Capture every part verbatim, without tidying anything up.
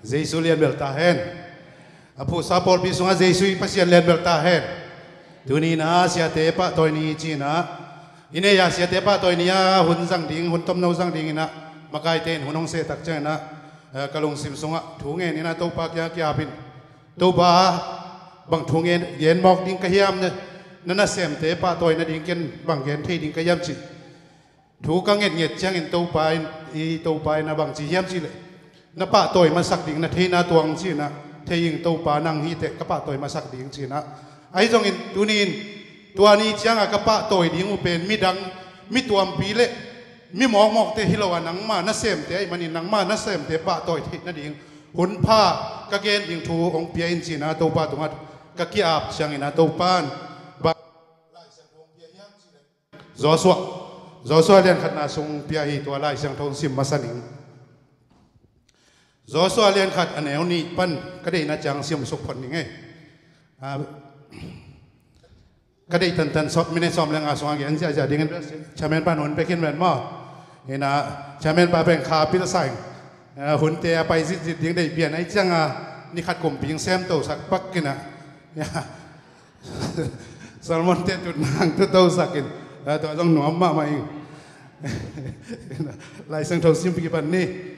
Jesu lianbel ta hen. A phuhsa pawlpi sungah Jesu i Pasian lianbel ta hen. Tuni-in ah siate pahtawi ni ci-in ah, i nei-a siate pahtawi ni-a hun zang ding, hun tomno zang dingin ah, makaite in hun hong sehtak ciangin ah, eh, ka lungsim sungah thu ngenin ah Topa kiang kiapin, Topa, bang thu ngen, gen mawk ding ka hiam, na, na nasemte pahtawi nading ken bang gen thei ding ka hiam ci. Thu ka ngetnget ciangin Topa in, i Topa in a bangci hiam cihleh, na pahtawi masak ding na theihna tuang ci-in ah, thei ing Topa, nang hi teh ka pahtawi masak ding ci-in ah. Ahi zongin tuni-in tua ni ciangah ka pahtawi ding uh pen midang, mi tuampi le mi mawkmawkte hi lo a, nangma nasemte ahih manin nangma nasemte pahtawi theih nading hun pha ka gen ding thu hong pia in ci-in ah Topa tungah ka ki-ap ciangin ah Topa in bang Lai Siangtho hong pia hiam cihleh, Joshua, Joshua lian khatna sung pia hi, tua Lai Siangtho hong sim masa ning. Joshua lian khat a neu nih pan ka deihna ciang sim suk phot ning ei. Ah, ka deih tantan sawm, minute sawm le nga sungah gen ziahziah dingin, chairman pan hun pek in ven maw. Ina, chairman pa pen kha pilsa in, ah, hunte a pai zitzit ding deih pian ahih ciangin, ni khat kumpi hong semtosak pak in ah. Ya. Sermon te tutna hong tutosak in, ah, tua zong nuam mahmah ing. Lai Siangtho sim kipan ni.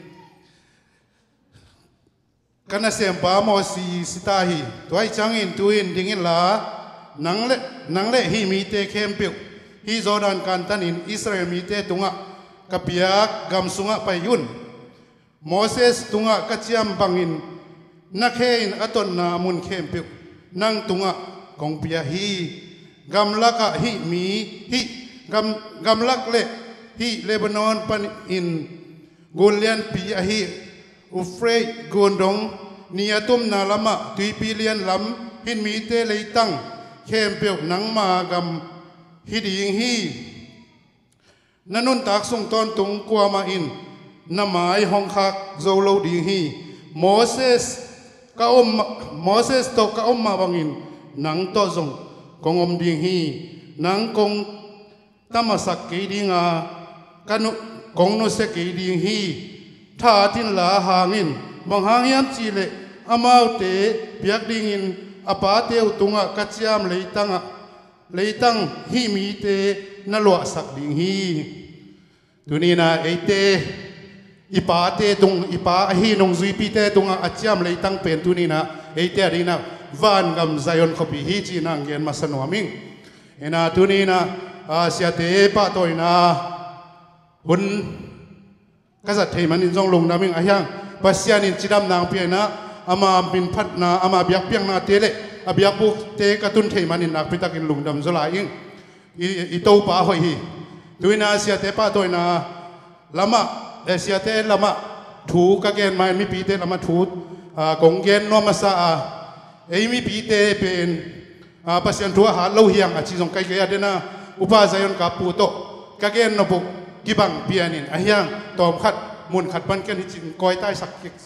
Ka nasempa Moses si ta hi. Tua ahih ciangin tu-in ding inla, nang le, nang le hih mite khempeuh hih Jordan kantanin Israel mite tungah ka piak gam sungah pai un. Moses tungah ka ciam bangin na khe in a tonna mun khempeuh nang tungah kong pia hi. Gamlakah hih mi, hih gam, gamlak le hih Lebanon panin gun lianpi ahi Euphrates gun dong ni a tumna lamah tuipi lian lam hih mite leitang khempeuh nangma gam hi ding hi. Na nuntak sung tawntung kuamah in na mai hong khak zo lo ding hi. Moses ka om, Moses tawh ka om mah bangin nang tawh zong kong om ding hi. Nang kong tamasak kei ding a, ka nu, kong nusia kei ding hi. Tha a tinla hangin, bang hang hiam cihleh amaute piak dingin a pate uh tungah ka ciam leitangah, leitang hih mite na luahsak ding hi. Tuni-in ah eite, i pate tung, i pa ahi nungzuipite tungah a ciam leitang pen tuni-in ah eite a dingin ah vangam Zion khuapi hi ci-in ah gen masa nuam ing. Ina tuni-in ah, ah, siate pahtawina hun ka zat thei manin zong lungdam ing. Ahi hang Pasian in cidamna hong pia-in ah, ama minphatna, ama biakpiaknate le a biakbukte ka tun thei manin nakpitakin lungdam zaw lai ing. I, i Topa hoih hi. Tu-in ah siate pahtawina lamah, eh, siate lamah thu ka gen ma-in mipite lamah thu, ah, kong gen nuam masa a, ei mipite pen, ah, Pasian thu a hat lo hi hang a ci zong ka hi kei a, den a Upa Zion Kap Pu tawh ka gen nop uh kibang pianin, ahi hang tawmkhat munkhat pan ken hi cin kawitaisak kik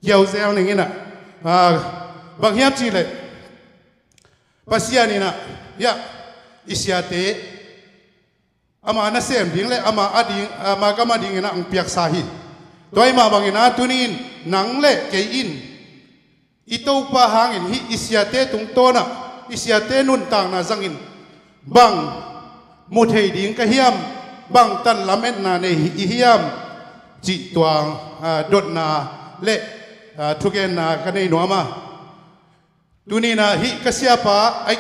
kiauzel ning in ah, ah, bang hiam cihleh Pasian in ah, ya, i siate ama nasem ding le ama a ding, ama gam a dingin ah hong piaksa hi. Tua ahih mah bangin ah tuni-in nang le kei in i Topa hangin hih i siate tungtawnah, i siate nuntakna zangin bang mu thei ding ka hiam, bang tan lametna nei i hiam cih tua, ah, dotna le, ah, thugenna ka nei nuam a. Tuni-in ah hih ka siapa, ai,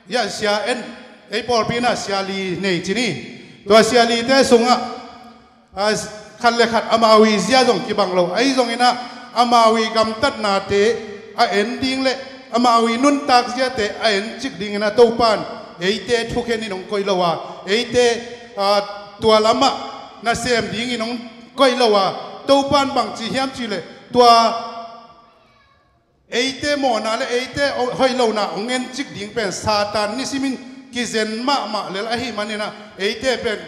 ya, sia en, ei pawlpi in ah sia li nei ci ni. Tua sia lite sungah, ah, khat le khat amau i zia zong kibang lo. Ahi zongin ah amau i gamtatnate a en ding le amau i nuntak ziate a en cik dingin ah Topa in eite thukhenin hong koih lo a, eite, ah, tua lamah nasem dingin hong koih lo a, Topa in bangci hiam cihleh tua eite mawhna le eite hoih lohna hong en cik ding pen Satan nisimin kizen mahmah lel ahih manin ah, eite pen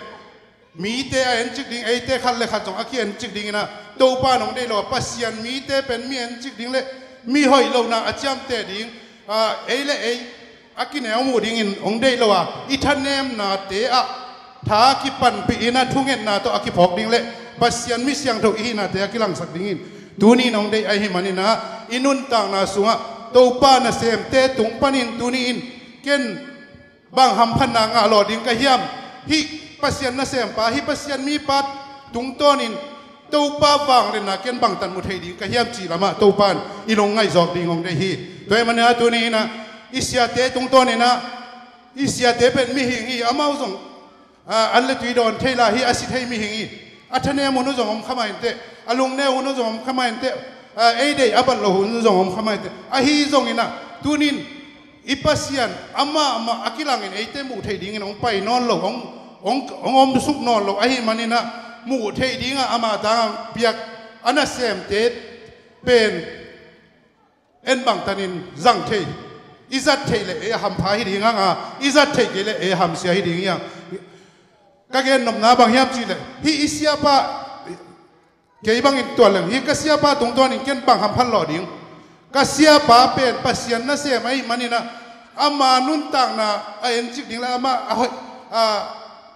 mite a en cik ding, eite khat le khat zong a ki-en cik dingin ah Topa in hong deih lo a, Pasian mite pen mi en cik ding le mi hoih lohna a ciamteh ding, ah, ei le ei a kineu muh dingin hong deih lo a, i thanemnate ah tha kipanpih in ah thungetna tawh a kiphawk ding le Pasian mi siangtho i hihnate a kilangsak dingin Tuni in hong deih ahih manin ah, i nuntakna sungah Topa nasemte tung panin tuni in ken bang hamphatna ngah lawh ding ka hiam? Hih Pasian nasempa, hih Pasian mipa tungtawnin Topa vangliatna ken bangtan mu thei ding ka hiam cih lamah Topa in i lungngaih zawk ding hong deih hi. Tua ahih manin ah tuni in ah i siate tungtawnin ah, i siate pen mihing hi, amau zong a, an le tui dawn thei lai hi, a si thei mihing hi. A thanem hun uh zong om kha mah inteh, a lungneu hun uh zong om kha mah inteh, a, ei deih a bat lo hun uh zong om kha mah inteh. Ahi zongin ah, tunin i Pasian amah mah a kilangin eite muh theih dingin hong pai nawn lo, hong, hong, hong om suk nawn lo ahih manin ah, muh theih dingah ama tangah piak a nasemte pen en bangtanin zang thei. I zat theih leh ei a hampha hi ding hang a, i zat theih kei leh ei a hamsia hi ding hi hang. Ka gennopna bang hiam cih leh, hih i siapa, kei bangin tuan leng, hih ka siapa tungtawnin ken bang hamphat lawh ding? Ka siapa pen Pasian nasem ahih manin ah, ama nuntakna a encik ding le ama a hoih, a,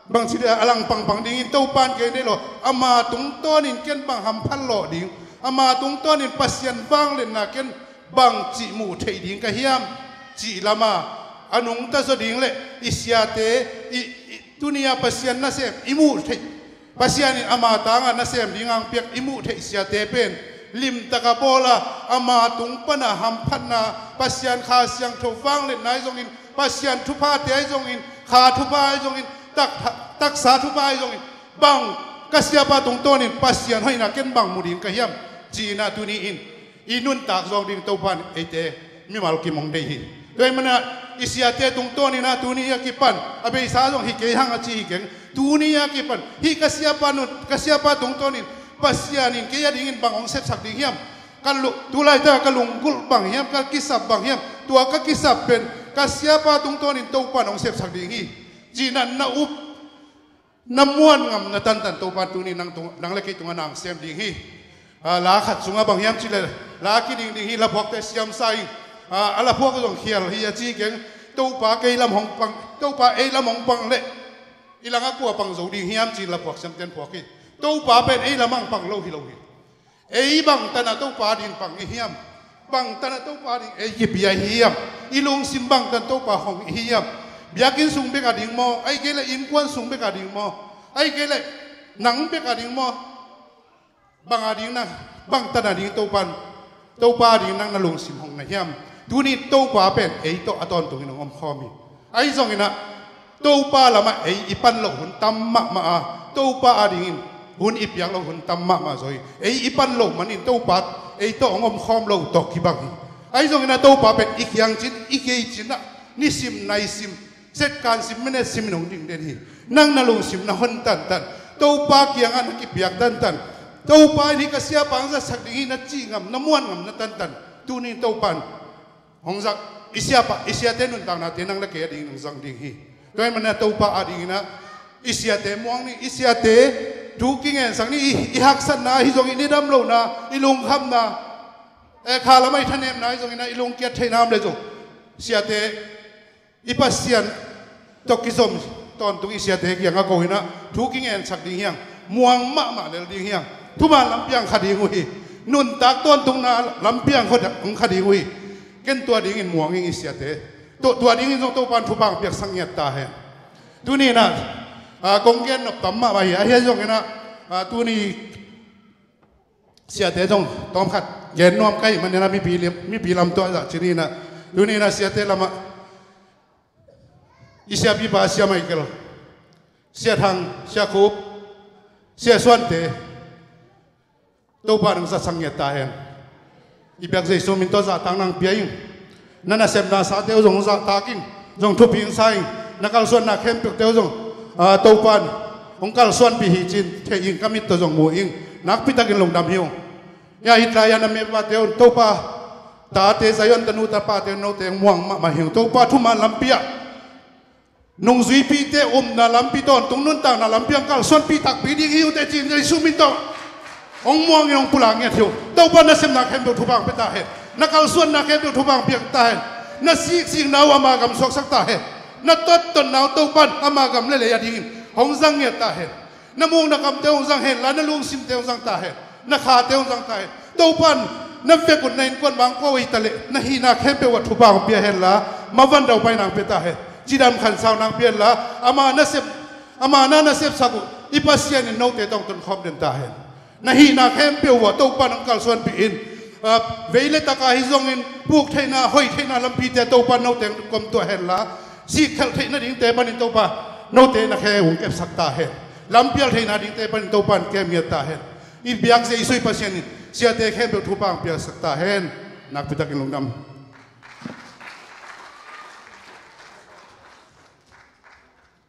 bangci dia a lang pangpang dingin Topa in kei nei lo, ama tungtawnin ken bang hamphat lawh ding, ama tungtawnin Pasian vangliatna ken bangci muh theih ding ka hiam cih lama a nungta zaw ding le i siate, i, i, tuni-a Pasian nasem i muh theih, Pasian in ama tangah nasem ding hong piak i muh theih siate pen limtaka bawl a, ama tung pana hamphatna, Pasian Kha Siangtho vangliatna ahi zongin, Pasian thuphate ahi zongin, kha thupha ahi zongin, tak, taksa thupha ahi zongin, bang ka siapa tungtawnin Pasian hoihna ken bang mu ding ka hiam? Ci-in ah tuni in i nuntak zawk ding Topa in eite mimal kim hong deih hi. Tua ahih manin ah i siate tungtawnin ah tuni a kipan, a beisa zong hi kei hang a ci hi keng. Tuni a kipan hih ka siapa nun, ka siapa tungtawnin Pasian in kei a dingin bang hong sepsak ding hiam? Ka lu-, tu laitak ka lunggulh bang hiam, ka kisap bang hiam? Tua ka kisap pen ka siapa tungtawnin Topa in hong sepsak ding hi. Ci-in ah na up, na muan ngam na tantan Topa in tuni nang tung, nang le kei tungah na hong sem ding hi. A, la khat sungah bang hiam cih leh, la kiding ding hi, laphuakte siamsa in, a, a laphuak zong khial hi a ci keng. Topa kei lam hong pang, Topa ei lam hong pang leh i langah kua pang zo ding hiam ci-in laphuak siamte'n phuak hi. Topa pen ei lam hong pang lo hi lo hi. Ei bangtan a Topa ding pang i hiam? Bangtan a Topa ding ei kipia i hiam? I lungsim bangtan Topa hong i hiam? Biakinn sung bek a ding maw? Ahih kei leh innkuan sung bek a ding maw? Ahih kei leh nang bek a ding maw? Bang a ding nang, bangtan a ding Topa, Topa ding nang na lungsim hong na hiam? Tuni Topa pen ei tawh a tawntungin hong omkhawm hi. Ahi zongin ah Topa lamah ei i pan loh hun tam mahmah a, Topa a dingin hun i piak loh hun tam mahmah zaw hi. Ei i pan loh manin Topa ei tawh hong omkhawm loh tawh kibang hi. Ahi zongin ah Topa pen i kiang cin, i kei cin ah nisim naisim, second sim, minute sim in hong ding den hi. Nang na lungsim na hon tantan, Topa kiangah na kipiak tantan, Topa in hih ka siapa hong zatsak ding hi na cih ngam, na muan ngam na tantan, tuni in Topa in hong zang, i siapa, i siate nuntaknate nang le kei a dingin hong zang ding hi. Tua ahih manin ah Topa a dingin ah i siate muang ni, i siate thu kingensak ni. I, i haksatna ahi zongin, i dam lohna, i lungkhamna, eh, kha lamah i thanemna ahi zongin ah i lungkiat theihna om leh zong, siate, i Pasian tawh kizom tawntung i siate kiangah ko in ah thu kingensak ding hi hang. Muang mahmah lel ding hi hang. Thuman lampi ah hong kha ding uh hi. Nuntak tawntungna lampi ah hong kha ding uh hi. Ken tua dingin muang ing i siate. Tua, tua dingin zong Topa in thupha hong piaksak ngiat ta hen. Tuni in ah, a, kong gen nop tam mahmah hi. Ahi zongin ah, a, tuni siate zong tawmkhat gen nuam ka hih manin ah mipi lam, mipi lam tuah zah ci ni in ah. Tuni in ah siate lamah i siapipa Sia Michael, Sia Thang, Sia Khup, Sia Suante, Topa in hong zatsak ngiat ta hen. I biak Jesu min tawh zahtakna hong pia ing. Na nasepna sate uh zong hong zahtak ing, zong thupi hong sa ing. Na kalsuanna khempeuhte uh zong, a, Topa in hong kalsuanpih hi ci-in thei ing, ka mit tawh zong mu ing. Nakpitakin lungdam hi ung. Hia, hih lai-a na mepate un, Topa, tate, Zion tanu tapate un, note hong muang mahmah hi ung. Topa, thuman lampi ah nungzuipite upna lampi, tawntung nuntakna lampi ah hong kalsuanpih takpi ding hi uh teh ci-in Jesu min tawh hong muangin hong pulak ngiat hi ung. Topa, na sepna khempeuh thupha hong pia ta hen. Na kalsuanna khempeuh thupha hong pia ta hen. Na siksikna uh ama gam suaksak ta hen. Na tottotna uh Topa in ama gam le lei a dingin hong zang ngiat ta hen. Na mukna kamte hong zang hen la, na lungsimte hong zang ta hen. Na khate hong zang ta hen. Topan na vekun na innkuan bang kua uh hi ta leh na hihna khempeuh ah thupha hong pia henla, mavan daupaina hong pia ta hen. Cidam khansau nang pia henla, ama nasep, ama na nasepsak uh i Pasian in note tawh hong tonkhawm den ta hen. Na hihna khempeuh uh ah Topan hong kalsuanpih in, ah, vei le taka hi zongin puk theihna, hoih theihna lampite Topan note hong komtuah henla, sikkhelh theih nadingte panin Topa note na khe hong kepsak ta hen. Lampial theih nadingte panin Topan kem ngiat ta hen. I biak Jesuh i Pasian in siate khempeuh thupha hong piaksak ta hen. Nakpitakin lungdam.